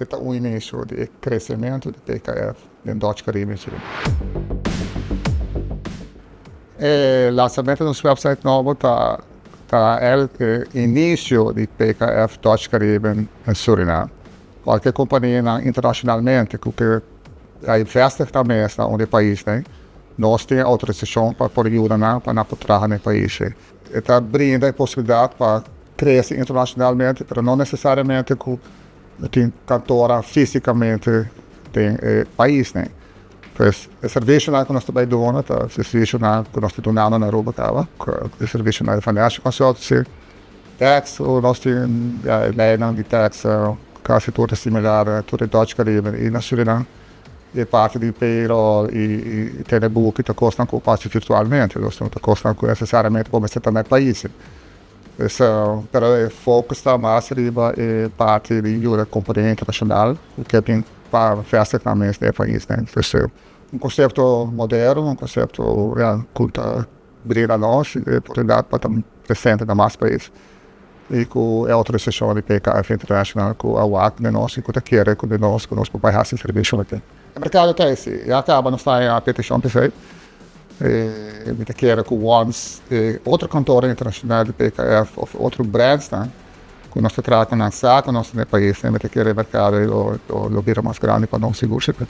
E ta un inicio di e crecemento di PKF den Dutch Caribbean Suriname. E lansamento di nos website nobo ta ta el e inicio di PKF Dutch Caribbean Suriname. Cualkier companianan internacionalmente cu ke a investi nan mes na un di e paisnan, nos tin e autorisacion pa por yuda nan pa nan por traha na e pais. E ta brinda e posibilidad pa crece internacionalmente, pero no necesariamente cu tin kantoran físikamente den e paisnan. Pues e servisionan ku nos ta bai duna ta servisionan ku nos ta dunando na Aruba kaba, e servisionan di financial consultancy, tax, nos tin ya e leinan di tax kasi tur ta similar na tur e Dutch Caribbean i na Surinam. E parti di payroll i tene buki ta kosnan ku por hasi virtualmente, dus no ta kosnan ku nesesariamente bo mester ta na e pais. Pero e focus ta mas riba e parti di yuda compania internacional cu ke bin pa vestig nan mes den e paisnan. Pues un concepto moderno, un concepto ya cu ta brinda nos e oportunidad pa ta presente na mas pais y cu e autorisacion di PKF International cu a wak den nos y cu ta kere cu den nos cu nos por bay haci servicio aki. E mercado ta esi, ya caba nos ta haña peticion p'esey. Mi ta kere ku once e otro kantoren internashonal di PKF òf otro brandsnan ku nos ta traha ku nan sa ku nos ta na e paisnan, mi ta kere e merkado lo bira mas grandi pa nos sigur sigur.